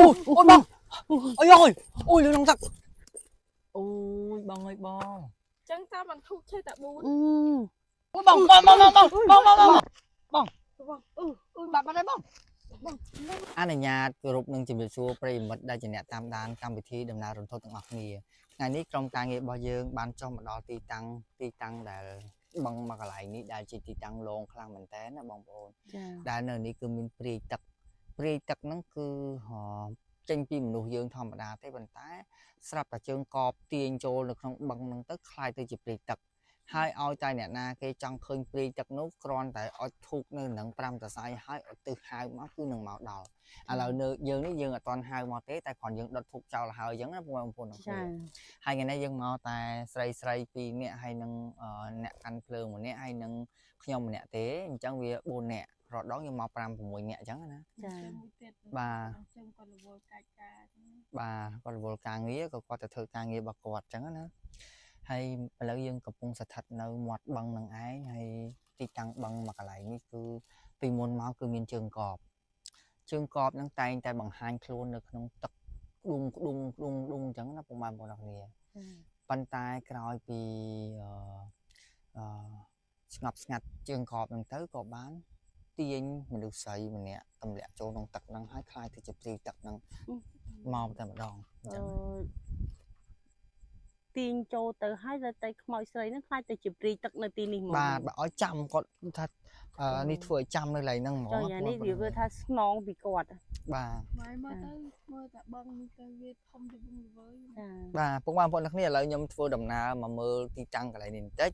អូយបងអូយអូយអូយលឿនក្នុងទឹកអូយបងអើយបង ចឹងតាមបានធូបឆេះតែ4 អឺ អូយបងបងបងបងបងបងបងបង បង អឺអឺបាត់បាត់ហើយបងអនុញ្ញាតគោរពនឹងជំរាបសួរប្រិយមិត្តដែលជាអ្នកតាមដានកម្មវិធីដំណើររន្ធត់ទាំងអស់គ្នាថ្ងៃនេះក្រុមការងាររបស់យើងបានចុះមកដល់ទីតាំងទីតាំងដែលបងមកកន្លែងនេះដែលជាទីតាំងលងខ្លាំងមែនតើណាបងប្អូន ចា ដែលនៅនេះគឺមានព្រាយទឹកព្រាយទឹកហ្នឹងគឺហចេញពីមនុស្សយើងធម្មតាទេប៉ុន្តែស្រាប់តែជើងកបទាញចូលនៅក្នុងបឹងហ្នឹងទៅคล้ายទៅជាព្រាយទឹកហើយឲ្យតែអ្នកណាគេចង់ឃើញព្រាយទឹកនោះគ្រាន់តែអុជធូបនៅនឹង5សរសៃហើយអុជទិសហៅមកគឺនឹងមកដល់ឥឡូវនៅយើងនេះយើងអត់ទាន់ហៅមកទេតែគ្រាន់យើងដុតធូបចោលហើយអញ្ចឹងណាបងប្អូនទាំង ចា គ្នាហើយថ្ងៃនេះយើងមកតែស្រីស្រីពីរនាក់ហើយនឹងអ្នកកាន់ភ្លើងម្នាក់ហើយនឹងខ្ញុំម្នាក់ទេអញ្ចឹងវា4នាក់រដងយើងមក5 6នាក់អញ្ចឹងណា ចា មួយទៀត បាទ ចឹងគាត់រវល់កាច់ការចឹង បាទគាត់រវល់ការងារក៏គាត់ទៅធ្វើការងាររបស់គាត់អញ្ចឹងណាហើយឥឡូវយើងកំពុងស្ថិតនៅមាត់បឹងនឹងឯងហើយទីតាំងបឹងមួយកន្លែងនេះគឺពីមុនមកគឺមានជើងកបជើងកបហ្នឹងតែងតែបង្ហាញខ្លួននៅក្នុងទឹកក្ដុងក្ដុងក្ដុងក្ដុងអញ្ចឹងណាពុកម៉ែបងប្អូនអរគ្នាប៉ុន្តែក្រោយពីអឺអឺស្ងប់ស្ងាត់ជើងកបហ្នឹងទៅក៏បានទាញមនុស្សស្រីម្នាក់ទម្លាក់ចូលក្នុងទឹកហ្នឹងហើយคล้ายទៅជាព្រីទឹកហ្នឹងមកតែម្ដងអញ្ អឺ ចឹង ទាញចូលទៅហើយទៅតែខ្មោចស្រីហ្នឹងខ្លាចទៅជាព្រីទឹកនៅទីនេះហ្មង បាទបើឲ្យចាំគាត់ថាអឺនេះធ្វើឲ្យចាំនៅកន្លែងហ្នឹងហ្មង ចុះយ៉ាងនេះវាវាថាស្នងពីគាត់ បាទ ម៉ែមើលទៅមើលតែបងនេះទៅវាធំជាងល្វើយ ចា បាទពុកម៉ែបងប្អូនទាំងគ្នាឥឡូវខ្ញុំធ្វើដំណើរមកមើលទីតាំងកន្លែងនេះបន្តិច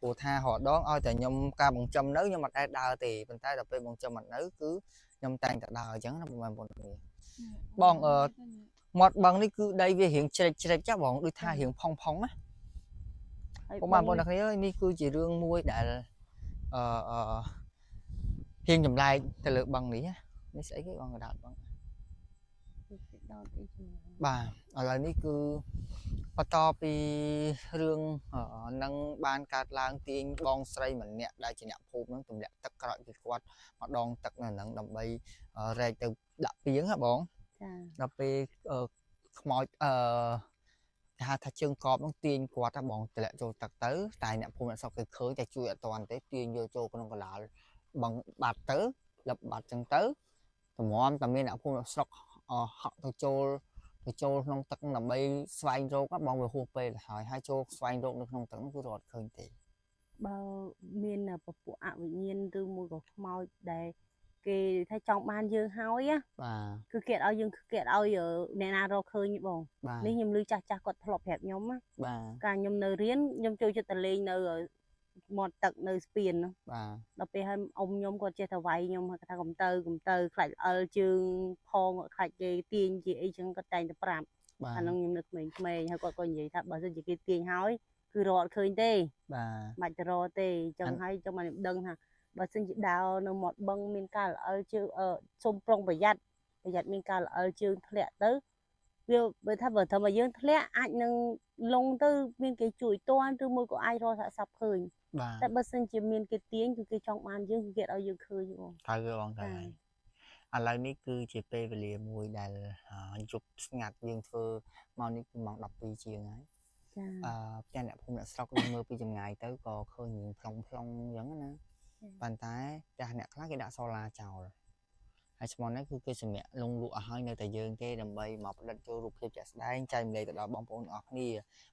ព្រោះថារដងឲ្យតែខ្ញុំការបង្ចំនៅខ្ញុំអត់ដែលដើរទេប៉ុន្តែដល់ពេលបង្ចំអត់នៅគឺខ្ញុំតែងតែដើរអញ្ចឹងណាពុកម៉ែបងប្អូនទាំងគ្នា បងអឺ មាត់បឹងនេះគឺដីវារៀងជ្រិចជ្រិចចាស់បងដូចថារៀងផុងផុងណា ហើយ ពុកម៉ែបងប្អូនទាំងគ្នាអើយនេះគឺជារឿងមួយដែលអឺអឺរៀងចម្លែកទៅលើបឹងនេះណានេះស្អីគេបងកដាលបឹង ដោតអីជំនឿ បាទឥឡូវនេះគឺបន្តពីរឿងនឹងបានកើតឡើងទាញបងស្រីម្នាក់ដែលជាអ្នកភូមិនឹងទម្លាក់ទឹកក្រោយពីគាត់មកដងទឹកនៅនឹងដើម្បីរែកទៅដាក់ពីងហ៎បង ចា ដល់ពេលខ្មោចអឺគេហៅថាជើងកបនឹងទាញគាត់ហ៎បងទម្លាក់ចូលទឹកទៅតែអ្នកភូមិអ្នកស្រុកគេឃើញតែជួយអត់ទាន់ទេទាញយកចូលក្នុងកណ្ដាលបងបាត់ទៅលឹបបាត់ចឹងទៅតម្រាំតែមានអ្នកភូមិអ្នកស្រុកហក់ទៅចូលទៅចូលក្នុងទឹកដើម្បីស្វែងរកបងវាហួសពេលហើយហើយចូលស្វែងរកនៅក្នុងទឹកគឺរត់ឃើញទេ បើមានពពួកអវិញ្ញាណឬមួយក៏ខ្មោចដែលគេថាចង់បានយើងហើយណា បាទ គឺគេអត់ឲ្យយើងគេអត់ឲ្យអ្នកណារកឃើញទេបង បាទ នេះខ្ញុំឮចាស់ចាស់គាត់ធ្លាប់ប្រាប់ខ្ញុំណា បាទ កាលខ្ញុំនៅរៀនខ្ញុំចូលចិត្តទៅលេងនៅមាត់ទឹកនៅស្ពាននោះ បាទ ដល់ពេលហើយអ៊ំខ្ញុំគាត់ចេះតែវាយខ្ញុំគាត់ថាកុំទៅកុំទៅខ្លាចល្អិលជើងផងខ្លាចគេទាញជាអីចឹងគាត់តែងតែប្រាប់ បាទ អាហ្នឹងខ្ញុំនៅក្មេងៗហើយគាត់ក៏និយាយថាបើសិនជាគេទាញហើយគឺរកអត់ឃើញទេ បាទ មិនបាច់ទៅរកទេចឹងហើយចឹងមកខ្ញុំដឹងថាបើសិនជាដើរនៅមាត់បឹងមានការល្អិលជើងអឺសូមប្រុងប្រយ័ត្នប្រយ័ត្នមានការល្អិលជើងធ្លាក់ទៅវាបើថាបើធ្វើមកយើងធ្លាក់អាចនឹងលងទៅមានគេជួយតាន់ឬមួយក៏អាចរកសាកសពឃើញ បាទ តែបើសិនជាមានគេទាញគឺគេចង់បានយើងគឺគេអត់ឲ្យយើងឃើញទេបង ត្រូវទេបងត្រូវ ចា ហើយឥឡូវនេះគឺជាពេលវេលាមួយដែលយប់ស្ងាត់យើងធ្វើមកនេះគឺម៉ោង12ជាងហើយ ចា អឺផ្ទះអ្នកភូមិអ្នកស្រុកយើងមើលពីចម្ងាយទៅក៏ឃើញរៀងផ្លុងផ្លុងអញ្ចឹងណាប៉ុន្តែផ្ទះអ្នកខ្លះគេដាក់សូឡាចោលហើយស្មន់នេះគឺគេសម្រាប់លងលក់ឲ្យហើយនៅតែយើងទេដើម្បីមកផ្ដិតចូលរូបភាពជាក់ស្ដែងចែកម្លែកទៅដល់បងប្អូនទាំងអស់គ្នា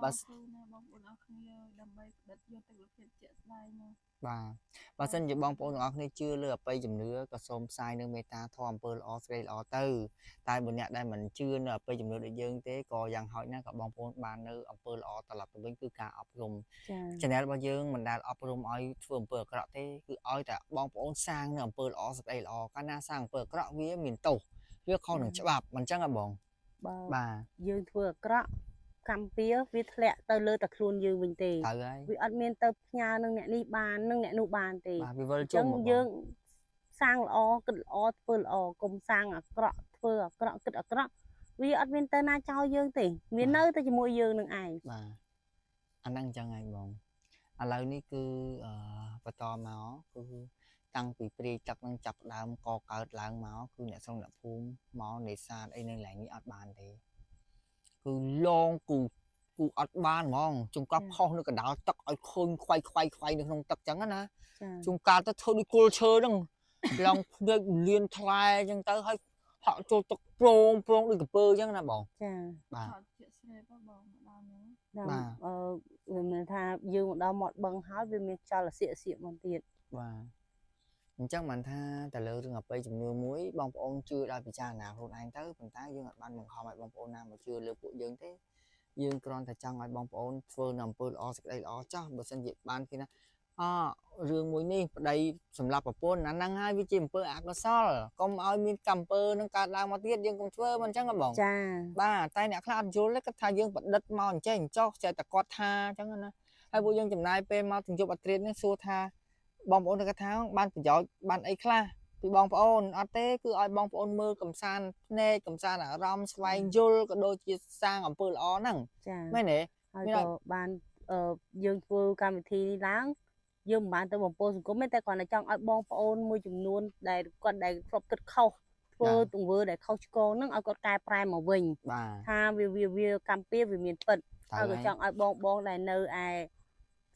បើគឺណាបងប្អូនអរគ្នាដើម្បីផ្ដិតយកទិដ្ឋភាពជាក់ស្ដែងណា បាទបើសិនជាបងប្អូនទាំងអស់គ្នាជឿលើអបិយជំនឿក៏សូមផ្សាយនៅមេត្តាធម៌អំពើល្អស្រីល្អទៅតែបើអ្នកដែលមិនជឿនៅអបិយជំនឿដូចយើងទេក៏យ៉ាងហោចណាស់ក៏បងប្អូនបាននៅអំពើល្អត្រឡប់ទៅវិញគឺការអប់រំ ចា Channel របស់យើងមិនដែលអប់រំឲ្យធ្វើអំពើអាក្រក់ទេគឺឲ្យតែបងប្អូនសាងនៅអំពើល្អសេចក្តីល្អកាលណាសាងអំពើអាក្រក់វាមានទោសវាខុសនឹងច្បាប់មិនចឹងហ៎បង បើ បាទ យើងធ្វើអាក្រក់កម្មពៀវាធ្លាក់ទៅលើតែខ្លួនយើងវិញទេ ត្រូវហើយ វាអត់មានទៅផ្ញើនឹងអ្នកនេះបាននឹងអ្នកនោះបានទេ បាទវាវិល អញ្ចឹង ជុំហ៎បង យើងសាងល្អគិតល្អធ្វើល្អកុំសាងអាក្រក់ធ្វើអាក្រក់គិតអាក្រក់វាអត់មានទៅណាចោលយើងទេវានៅតែជាមួយយើងនឹងឯង បាទអាហ្នឹងចឹងហើយបងឥឡូវនេះគឺអឺបន្តមកគឺ តាំងពីព្រាយទឹកនឹងចាប់ផ្ដើមកកើតឡើងមកគឺអ្នកស្រុកអ្នកភូមិមកនេសាទអីនៅកន្លែងនេះអត់បានទេគឺឡងគូគូអត់បានហ្មងជួនកាលផុសនៅកណ្ដាលទឹកឲ្យឃើញខ្វាយខ្វាយខ្វាយនៅក្នុងទឹកចឹងណា ចា ជួនកាលទៅធ្វើដូចគល់ឈើហ្នឹងឡើងភ្នែកលៀនថ្លែចឹងទៅហើយហក់ចូលទឹកប្រងប្រងដូចកពើចឹងណាបង ចា បាទ ថតជាស្រេបហ៎បងមកដល់ហ្នឹង ដល់ បាទ អឺវាមានថាយើងមកដល់មាត់បឹងហើយវាមានខ្យល់អាសៀកសៀកមកទៀត បាទអញ្ចឹងបានថាតែលើរឿងអបិយជំនឿមួយបងប្អូនជឿដោយពិចារណាខ្លួនឯងទៅប៉ុន្តែយើងអត់បានបង្ខំឲ្យបងប្អូនណាមកជឿលើពួកយើងទេយើងគ្រាន់តែចង់ឲ្យបងប្អូនធ្វើនៅអំពើល្អសេចក្តីល្អចោះបើសិនជាបានគេណាអរឿងមួយនេះប្តីសម្រាប់ប្រពន្ធអាហ្នឹងហើយវាជាអំពើអកុសលកុំឲ្យមានកម្មអំពើនឹងកើតឡើងមកទៀតយើងកុំធ្វើមិនអញ្ចឹងហ៎បង ចា បាទតែអ្នកខ្លះអត់យល់ទេគាត់ថាយើងប្រឌិតមកអញ្ចេះអញ្ចោះចេះតែគាត់ថាអញ្ចឹងណាហើយពួកយើងចំណាយពេលមកទាំងយប់អត្រានេះសួរថាបងប្អូនគាត់ថាបានប្រយោជន៍បានអីខ្លះពីបងប្អូនអត់ទេគឺឲ្យបងប្អូនមើលកំសាន្តភ្នែកកំសាន្តអារម្មណ៍ស្វែងយល់ក៏ដូចជាសាងអំពើល្អហ្នឹង ចា មែនទេ ហើយក៏ មានអត់ បានអឺយើងធ្វើកម្មវិធីនេះឡើងយើងមិនបានទៅបំពោសង្គមទេតែគ្រាន់តែចង់ឲ្យបងប្អូនមួយចំនួនដែលគាត់ដែលធ្លាប់គិតខុសធ្វើទង្វើដែលខុសឆ្គងហ្នឹងឲ្យគាត់កែប្រែមកវិញ បាទ ថាវាវាវាកម្ពុជាវាមានពិត ត្រូវ ហើយក៏ចង់ឲ្យបងបងដែលនៅឯ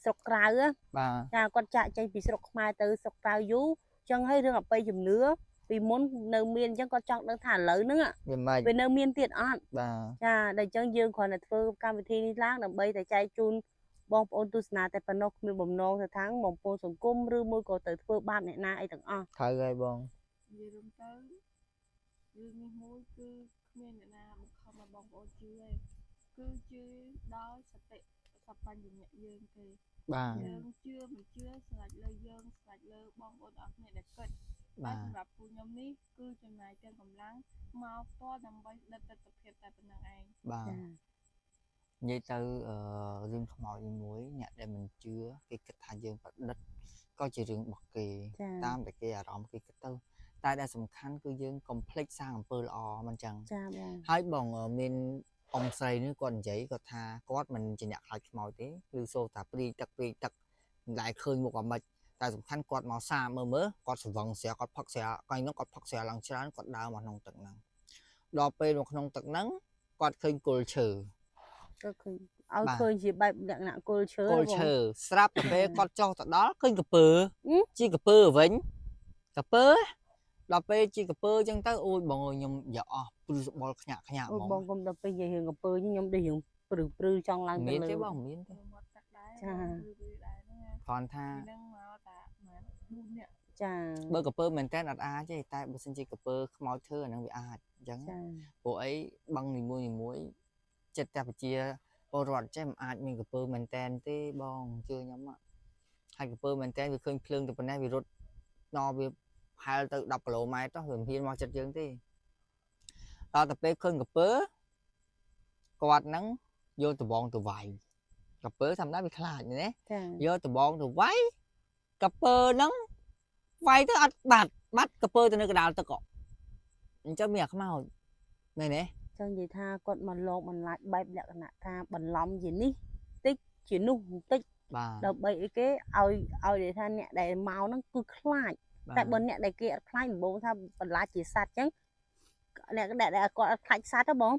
ស្រុកក្រៅណា បាទ ចាគាត់ចាក់ចេញពីស្រុកខ្មែរទៅស្រុកក្រៅយូរចឹងហើយរឿងអបិយជំនឿពីមុននៅមានអញ្ចឹងគាត់ចង់ដឹងថាឥឡូវហ្នឹង វាមិន វានៅមានទៀតអត់ បាទ ចាដល់អញ្ចឹងយើងគ្រាន់តែធ្វើកម្មវិធីនេះឡើងដើម្បីតែចែកជូនបងប្អូនទស្សនាតែប៉ុណ្ណោះគ្មានបំណងទៅខាងបងប្អូនសង្គមឬមួយក៏ទៅធ្វើបាបអ្នកណាអីទាំងអស់ ត្រូវហើយបង និយាយរួមទៅរឿងនេះមួយគឺគ្មានអ្នកណាបង្ខំឲ្យបងប្អូនជឿទេគឺជឿដោយសតិសម្បញ្ញៈយើងទេ បាទ យើងជឿមិនជឿស្រេចលើយើងស្រេចលើបងប្អូនអរគ្នាដែលគិត បាទ តែសម្រាប់ពួកខ្ញុំនេះគឺចំណាយទាំងកម្លាំងមកផ្ទាល់ដើម្បីដិតទិដ្ឋភាពតែប៉ុណ្្នឹងឯង បាទ ចា និយាយទៅអឺរឿងខ្មោចនេះមួយអ្នកដែលមិនជឿគេគិតថាយើងប្រឌិតក៏ជារឿងរបស់គេ ចា តាមតែគេអារម្មណ៍គេគិតទៅតែដែលសំខាន់គឺយើងកុំភ្លេចសាងអំពើល្អមិនចឹង ចាបង ហើយបងមានអ៊ំស្រីនេះគាត់និយាយគាត់ថាគាត់មិនជាអ្នកខ្លាចខ្មោចទេឬសូថាព្រាយទឹកព្រាយទឹកមិនដែលឃើញមុខអាម៉េចតែសំខាន់គាត់មកសាមើលមើលគាត់ស្វឹងស្រាគាត់ផឹកស្រាកន្លែងហ្នឹងគាត់ផឹកស្រាឡើងច្រើនគាត់ដើរមកក្នុងទឹកហ្នឹងដល់ពេលមកក្នុងទឹកហ្នឹងគាត់ឃើញគល់ឈើ ក៏ឃើញឲ្យ បាទ ឃើញជាបែបលក្ខណៈគល់ឈើ គល់ បង ឈើស្រាប់តែពេលគាត់ចុះទៅដល់ឃើញកពើ អឺ ជីកពើវិញកពើដល់ពេលជីកពើអញ្ចឹងទៅអូយបងអើយខ្ញុំយកអស់ព្រឺសបល់ខ្ញាក់ខ្ញាក់ អូ ហ្មង បងកុំដល់ពេលនិយាយរឿងកពើនេះខ្ញុំដូចរឿងព្រឺព្រឺចង់ឡើងទៅ មាន លើ ទេបងមានទេ ទៅមាត់ទឹកដែរ ចា គឺវាដែរហ្នឹងណា គ្រាន់ថា ពីហ្នឹងមកតាប្រហែល4នាក់ ចា បើកពើមែនតើអត់អាចទេតែបើសិនជាកពើខ្មោចធ្វើអាហ្នឹងវាអាចអញ្ចឹង ចា ព្រោះអីបឹងនីមួយនីមួយចិត្តតែប្រជាពលរដ្ឋចេះមិនអាចមានកពើមែនតែនទេបងជឿខ្ញុំហ่ะហើយកពើមែនតែនវាឃើញភ្លើងទៅប៉ុណ្ណេះវារត់ដល់វាហែលទៅ10គីឡូម៉ែត្រទៅវាមិនហ៊ានមកចិត្តយើងទេដល់តែពេលឃើញកពើគាត់ហ្នឹងយកដបងទៅវាយកពើធម្មតាវាខ្លាចណា ចា យកដបងទៅវាយកពើហ្នឹងវាយទៅអត់បាត់បាត់កពើទៅនៅកណ្ដាលទឹកហ៎អញ្ចឹងមានអាខ្មោចមែនទេ ចង់និយាយថាគាត់មកលោកបន្លាចបែបលក្ខណៈថាបន្លំជានេះតិចជានោះបន្តិច បាទ ដើម្បីអីគេឲ្យឲ្យនិយាយថាអ្នកដែលមកហ្នឹងគឺខ្លាចតែបើអ្នកដែលគេអត់ខ្លាចដំបូងថាបន្លាចជាសត្វអញ្ចឹងអ្នកដែលគាត់អត់ខ្លាចសត្វទេបង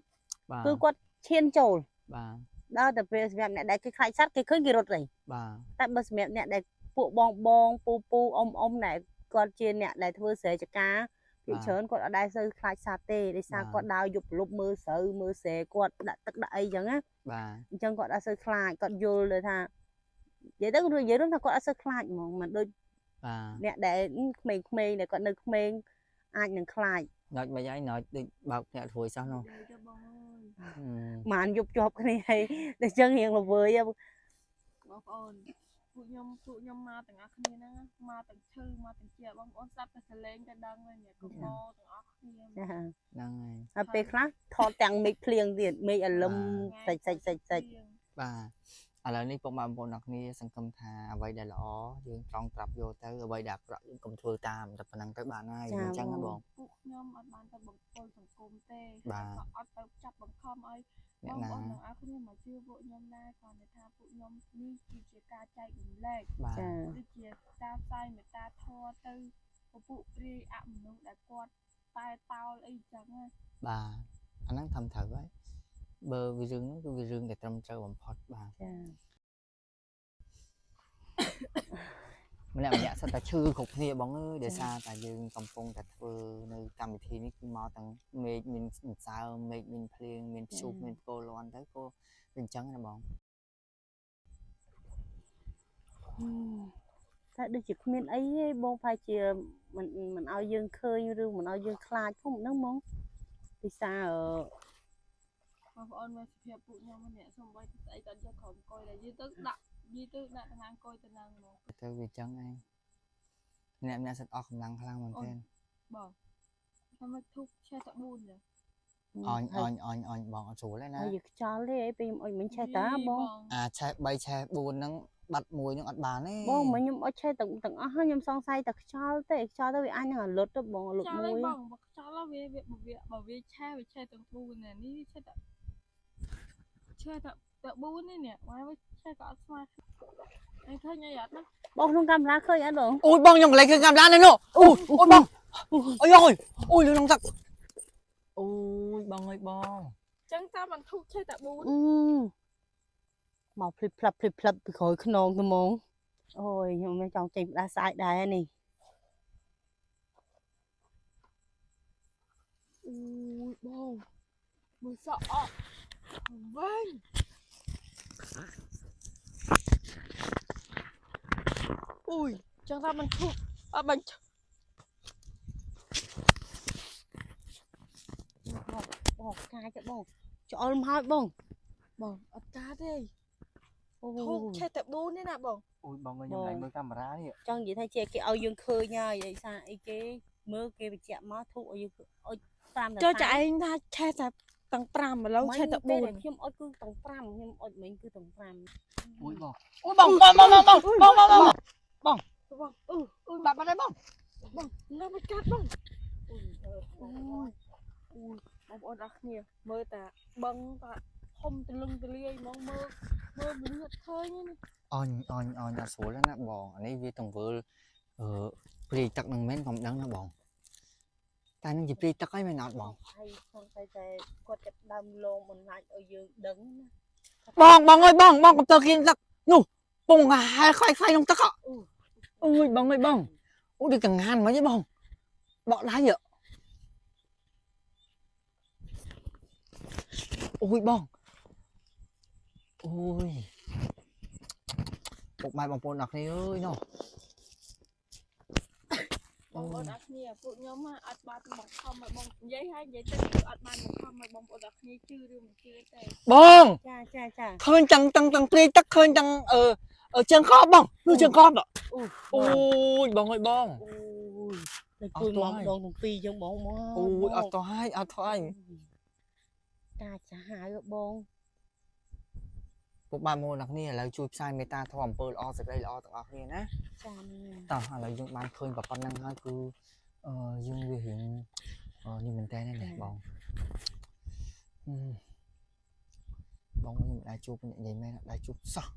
បាទ គឺគាត់ឈានចូល បាទ ដល់តែពេលសម្រាប់អ្នកដែលគេខ្លាចសត្វគេឃើញគេរត់ហើយ បាទ តែបើសម្រាប់អ្នកដែលពួកបងបងពូពូអ៊ំអ៊ំដែលគាត់ជាអ្នកដែលធ្វើស្រែចការភាគច្រើនគាត់អត់ដែលសូវខ្លាចសត្វទេដោយសារគាត់ដើរយប់ព្រលប់មើលស្រូវមើលស្រែគាត់ដាក់ទឹកដាក់អីចឹងណា បាទ អញ្ចឹងគាត់អត់សូវខ្លាចគាត់យល់ទៅថានិយាយទៅនិយាយរួមថាគាត់អត់សូវខ្លាចហ្មងមិនដូច បាទ អ្នកដែលក្មេងៗដែលគាត់នៅក្មេងអាចនឹងខ្លាច ណុចមិនហើយណុចដូចបើកភ្នាក់រួយសោះនោះ និយាយទៅបងអើយ ម៉ានយប់ជាប់គ្នាហើយដល់អញ្ចឹងរៀងល្វើយហ៎ បងប្អូនពួកខ្ញុំមកទាំងអស់គ្នាហ្នឹងណាមកទាំងឈឺមកទាំងជាបងប្អូនស្ដាប់តែសលេងទៅដឹងហើយអ្នកកបោទាំងអស់គ្នា ចា ហ្នឹងហើយ ហើយពេលខ្លះថតទាំងមេឃភ្លៀងទៀតមេឃអាលឹម ថ្ងៃ សាច់សាច់សាច់សាច់ បាទ ឥឡូវនេះពុកម៉ែបងប្អូនអ្នកគ្នាសង្ឃឹមថាអ្វីដែលល្អយើងត្រង់ត្រាប់យកទៅអ្វីដែលអាក្រក់យើងកុំធ្វើតាមតែប៉ុណ្្នឹងទៅបានហើយ ចា អញ្ចឹង បង ណាបង ពួកខ្ញុំអត់បានទៅបង្កលសង្គមទេ បាទ ក៏អត់ទៅចាប់បង្ខំឲ្យ អ្នកណា បងប្អូនទាំងអស់គ្នាមកជឿពួកខ្ញុំដែរគ្រាន់តែថាពួកខ្ញុំនេះគឺជាការចែករំលែក បាទ ចា ដូចជាការផ្សាយមេត្តាធម៌ទៅពពួកព្រាយអមនុស្សដែលគាត់តែតោលអីចឹងណា បាទអាហ្នឹងធ្វើត្រូវហើយបើវារឿងហ្នឹងគឺវារឿងដែលត្រឹមត្រូវបំផុតបាទ ចា ម្នាក់ម្នាក់សិតតែឈឺគ្រប់គ្នាបងអើយដោយសារតែយើងកំពុងតែធ្វើនៅកម្មវិធីនេះគឺមកទាំងមេឃមានសើមមេឃមានភ្លៀងមានព្យុះមានផ្គរលាន់ទៅក៏វាអញ្ចឹងណាបង តែដូចជាគ្មានអីទេបងប្រហែលជាមិនមិនឲ្យយើងឃើញឬមិនឲ្យយើងខ្លាចផងហ្នឹងហ្មងពិសាអឺ បងប្អូនមើលសភាពពួកខ្ញុំម្នាក់សំបីទៅស្អីក៏យកក្រោមអង្គុយដែរយើងទៅដាក់និយាយទៅដាក់តំណាងអង្គុយទៅនឹងហ្មង ទៅវាអញ្ចឹងឯងម្នាក់ម្នាក់សិតអស់កម្លាំងខ្លាំងមែនទែន បងតែមកធូបឆេះតែ4ចា អញអញអញអញបងអត់ស្រួលទេណា ហើយយើងខ្យល់ទេអីពេលខ្ញុំអុចមិញឆេះតាបង អាឆេះ3ឆេះ4ហ្នឹងបាត់មួយហ្នឹងអត់បានទេ បងមិញខ្ញុំអុចឆេះទាំងទាំងអស់ហើយខ្ញុំសង្ស័យតែខ្យល់ទេខ្យល់ទៅវាអាចនឹងអាលុតទៅបងអាលុត ខ្យល់ មួយ ឯងបងបើខ្យល់វាវាបើវាបើវាឆេះវាឆេះទាំង4ណានេះឆេះតែឆេះតែតែ4នេះនេះមកវាឆេះក៏អត់ស្មើអីឃើញអីអត់ណា បងក្នុងកាមេរ៉ាឃើញអត់បង អូយបងខ្ញុំកន្លែងឃើញកាមេរ៉ានៅនោះអូយអូយបងអូយអូយអូយលឿនក្នុងទឹកអូយបងអើយបង ចឹងតាមมันធូបឆេះតែ4 អឺមកភ្លិបផ្លាប់ភ្លិបផ្លាប់ពីក្រោយខ្នងទៅហ្មងអូយខ្ញុំមិនចង់ចេញផ្ដាសាយដែរនេះ អូយបងមើលសក់អត់វិញអូយចឹងថាมันធូបអត់បាញ់ បងបងកាចបងច្អល់មកហើយបង បងអត់កាទេ អូ ធូបឆេះតែ4ទេណាបង អូយបងអើយខ្ញុំកន្លែងមើលកាមេរ៉ានេះ ចង់និយាយថាជាគេឲ្យយើងឃើញហើយដោយសារអីគេមើលគេបញ្ជាក់មកធូបឲ្យយើងអុច5 ចុះចាឯងថាឆេះតែទាំង5ឥឡូវឆេះតែ ពេលដែលខ្ញុំអុចគឺទាំង5ខ្ញុំអុចមិញគឺទាំង5 អូយបងអូយបងបងបងបងបងបងបង 4បងអឺ អូយបាត់បាត់ហើយបង បងនៅមិនកាត់បងអូយអូយបងប្អូនអរគ្នាមើលតាបឹងតាធំទលឹងទលាយហ្មងមើលមើលមនុស្សអត់ឃើញទេនេះ អញអញអញអត់ស្រួលទេណាបងអានេះវាទង្វើអឺព្រាយទឹកនឹងមែនក៏មិនដឹងណាបងតែនឹងជាព្រាយទឹកហើយមែនអត់បង ហើយខ្ញុំតែតែគាត់ចាប់ដើមលងបន្លាចឲ្យយើងដឹងណា បងបងអើយបងបងកំទើគៀនទឹកនោះពងហែខ្វាយខ្វាយក្នុងទឹកហ៎អូយបងអើយបងអូដូចកង្ហានមកទេបងបកដៃហ៎អូយបងអូយពុកម៉ែបងប្អូនអរគ្នាអើយណោះ បងប្អូនអរគ្នាពួកខ្ញុំអត់បានបង្ខំឲ្យបងនិយាយហើយនិយាយទៅគឺអត់បានបង្ខំឲ្យបងប្អូនអរគ្នាជឿឬមិនជឿទេ បង ចាចាចា ឃើញទាំងទាំងទាំងព្រាយទឹកឃើញទាំងអឺអឺជើងកបបងនោះជើងកប អូ អូយបងអើយបង អូយតែគួយមកម្ដងទាំងពីរចឹងបងមក អូយអត់តហើយអត់ហើយ កាចសាហាវបង ពុកម៉ែបងប្អូនអរគ្នាឥឡូវជួយផ្សាយមេត្តាធម៌អំពើល្អសេចក្តីល្អទាំងអស់គ្នាណា ចាំ តោះឥឡូវយើងបានឃើញប៉ុណ្្នឹងហើយគឺអឺយើងវារៀងអឺនេះមែនតើណាបងអឺបងខ្ញុំមិនដែលជួបអ្នកនិយាយមែនអត់ដែលជួបសោះ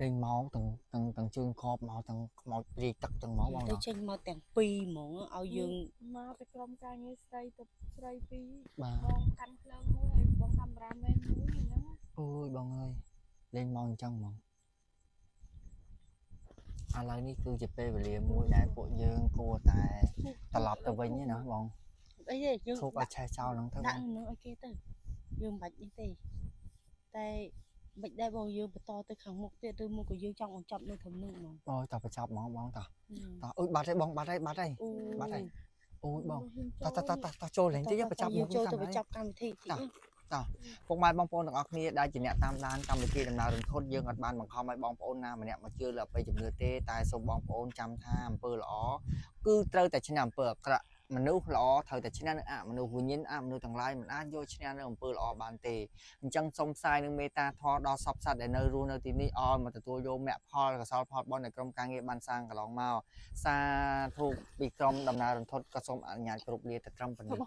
លេងមកទាំងទាំងទាំងជើងខបមកទាំងខ្មោចព្រាយទឹកទាំងមកបង ទៅចេញមកទាំងពីរហ្មងឲ្យយើង មកពីក្រុមការងារស្រីទៅស្រីពីរ បាទ បងកាន់ភ្លើងមួយហើយបងកាមេរ៉ាមែនមួយហ្នឹង អូយបងអើយលេងមកអញ្ចឹងហ្មងឥឡូវនេះគឺជាពេលវេលាមួយដែលពួកយើងគួរតែត្រឡប់ទៅវិញណាបង អីទេយើង ឈប់ឲ្យឆេះចោលហ្នឹងទៅបង ដាក់នឹងឲ្យគេទៅយើងមិនបាច់នេះទេតែមិនដែរបងយើងបន្តទៅខាងមុខទៀតឬមកក៏យើងចង់បញ្ចប់នៅត្រឹមនេះហ្មង អូយតោះបញ្ចប់ហ្មងបងតោះតោះអូយបាត់ហើយបងបាត់ហើយបាត់ហើយ អូ បាត់ហើយអូយបងតោះតោះតោះតោះតោះចូលលេងតិចបញ្ចប់ យើងចូលទៅ កម្ម បញ្ចប់កម្មវិធីតិចណា ពុកម៉ែបងប្អូនទាំងអស់គ្នាដែលជាអ្នកតាមដានកម្មវិធីដំណើររន្ធត់យើងអត់បានបង្ខំឲ្យបងប្អូនណាម្នាក់មកជឿលើអបិយជំនឿទេតែសូមបងប្អូនចាំថាអំពើល្អគឺត្រូវតែឈ្នះអំពើអាក្រក់ មនុស្សល្អត្រូវតែឈ្នះនៅអមនុស្សវិញ្ញាណអមនុស្សទាំងឡាយមិនអាចយកឈ្នះនៅអំពើល្អបានទេអញ្ចឹងសូមផ្សាយនឹងមេត្តាធម៌ដល់សព្វសត្វដែលនៅរស់នៅទីនេះឲ្យមកទទួលយកមគ្គផលកុសលផលបុណ្យដែលក្រុមការងារបានសាងកន្លងមកសាធុពីក្រុមដំណើររន្ធត់ក៏សូមអនុញ្ញាតគ្រប់លាទៅត្រឹមប៉ុណ្ណេះ។